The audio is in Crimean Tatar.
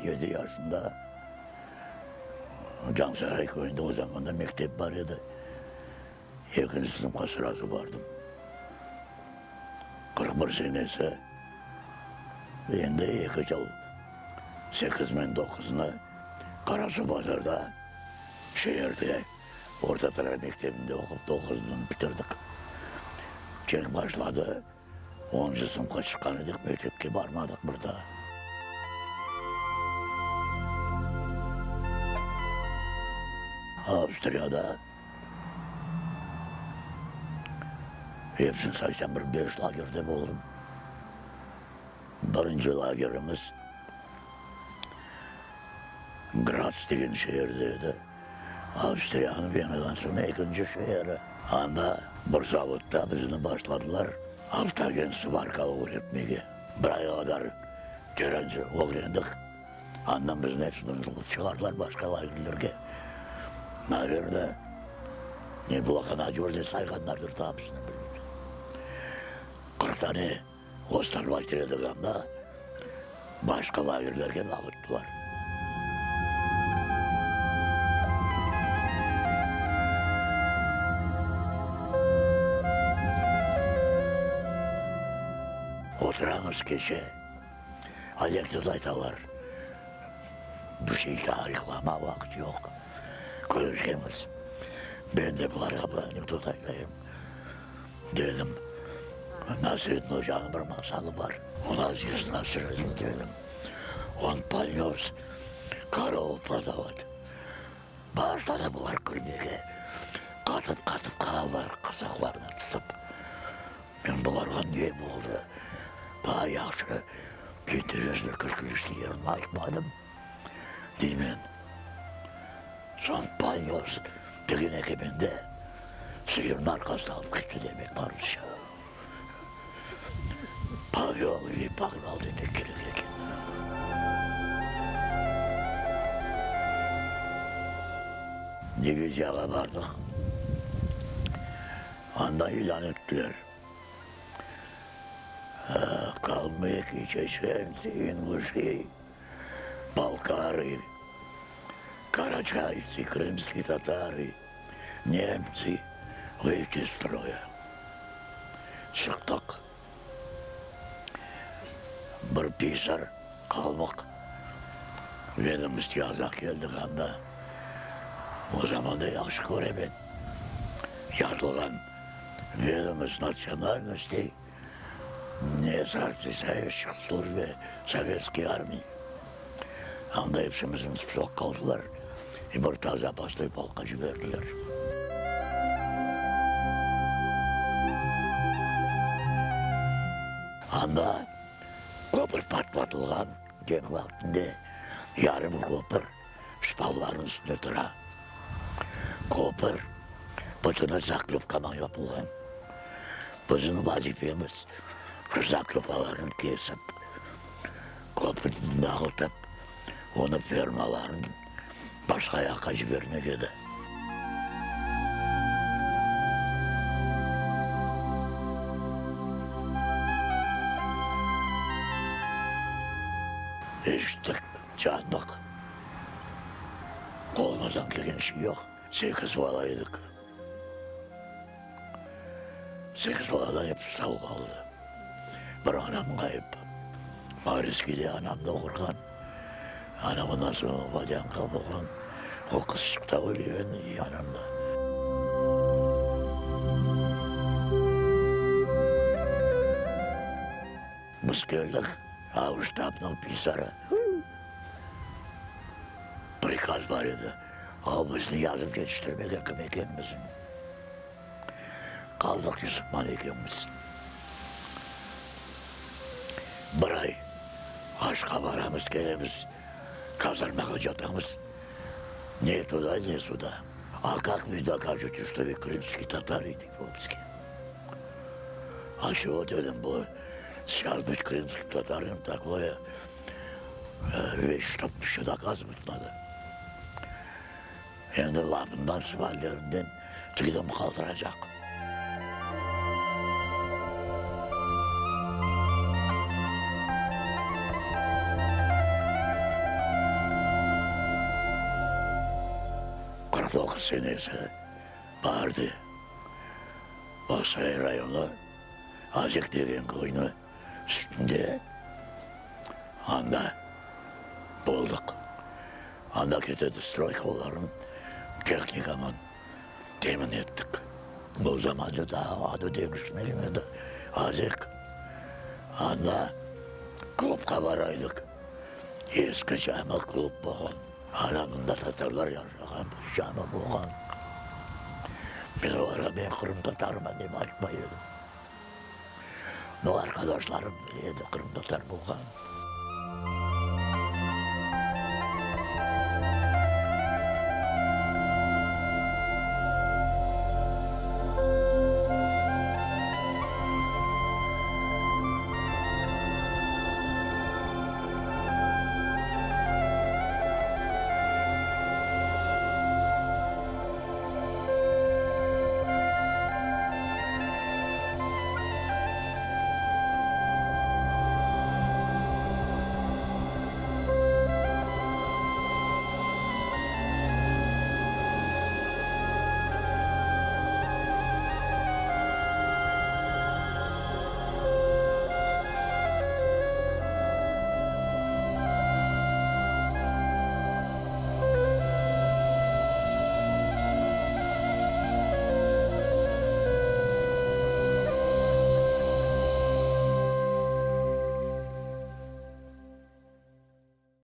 7 yaşında Cansaray köyünde o zamanda mektep bar edi. Ekinci sınıfqa srazu bardım. 41 senesi, endi eki yıl, sekiz men doquzını Qarasuvbazarda, şeerde orta taray mektebinde oqup, doquzını bitirdik. Cenk başladı. Onuncı sınıfqa çıqqan edik, mektepke barmadıq bir daa. Avstriyada hepsini saysam bir beş lagerde boldım. Birinci lagerimiz Graz degen şeerde edi. Avstriyanıñ Venadan soñ ekinci şeeri. Anda bir zavodda bizni başladılar avtogen svarka ögretmege. Bir ay qadar terence ögrendik. Andan bizni epsimizni quvıp çıqardılar başqa lagerlerge. Naverno, neblagonadejnıy sayğanlardır daa bizni, bilmeyim. 40 dane Ostarbayter edik anda, başqa lagerlerge dağıttılar. Oturamız keçe, anekdot aytalar, bir şey tariflama vaqıt yoq, körüşemiz. Men de bularğa bir anekdot aytayım. Dedim, Nasreddin ocanıñ bir masalı bar. U nas est Nasreddin, dedim. On ponös korovu prodavat. Başladı bular külmege. Qatıp-qatıp qaldılar qırsaqlarını tutıp. Men bularğa ne boldı, daa yahşı, interesli, külkünçli yerini aytmadım, deymen. Soñ ponös degen eken mende. Sıyırnı arqasına alıp ketti demek bar rusça. Pavyol ili pagral demek kerek eken. Diviziyağa bardıq. Anda ilân ettiler. Kalmıki, çeçensi, inguşi, balkarı, karaçayцы, krımskiy tatarı. Nemtsi vıyti iz stroya. Çıqtıq. Bir pisar qalmıq vedomost yazaq keldik anda. O zamanda yahşı köremen. Yazılğan vedomost natsionalnostey ne sootvetstvuющих slujbe sovetskiy armiy. Anda epsimizni spisokqa aldılar i bir ta zapasnoy polkqa ciberdiler. Anda köpür patlatılğan, cenk vaqtında yarım köpür şpallarnıñ üstünde tura. Köpür bütüni zaklöpkaman yapılğan. Bizim vazifemiz şu zaklöpkalarnı kesip, Köpürni dağıtıp, onı fermalarnıñ başqa yaqqa cibermek edi. Eşittik, candıq. Qolumızdan kelgen şey yoq. Sekiz bala edik. Sekiz baladan episi sağ qaldı. Bir anam ğayıp. Mauriskiyde anam doğurğan. Anam ondan soñ Vodânka bolğan. O qızçıq da ölgen, i anam da. Biz keldik, a ştabnıñ pisarı, prikaz bar edi, a bizni yazıp yetiştirmege kim ekenimizni. Qaldıq Yusufman ekemiz. Bir ay aşqa baramız, kelemiz, kazarmağa catamız, ne tuda, ne suda. A kak vı dokažete, çto vı krımskiy tatarı, dey o bizge. A çego dedim, bu seyças bıt krımskim tatarım takoye veş, çtob eşçe dokazıvat nado. Endi lafından, suallerinden tüyüm qaldıracaq. 49 senesi baarde Bağçasaray rayonı Azek degen köyniñ üstünde anda boldıq. Anda ketedi stroykalarnıñ tehnikaman temin ettik. O zamanda daa adı deñişmegen edi, Azek. Anda klubqa baraydık. Eski cami klub bolğan. Ana mında tatarlar yaşağan bir cami bolğan. Men olarğa men qırımtatarman dep aytmay edim. No, arqadaşlarım bile edi qırımtatar bolğanım.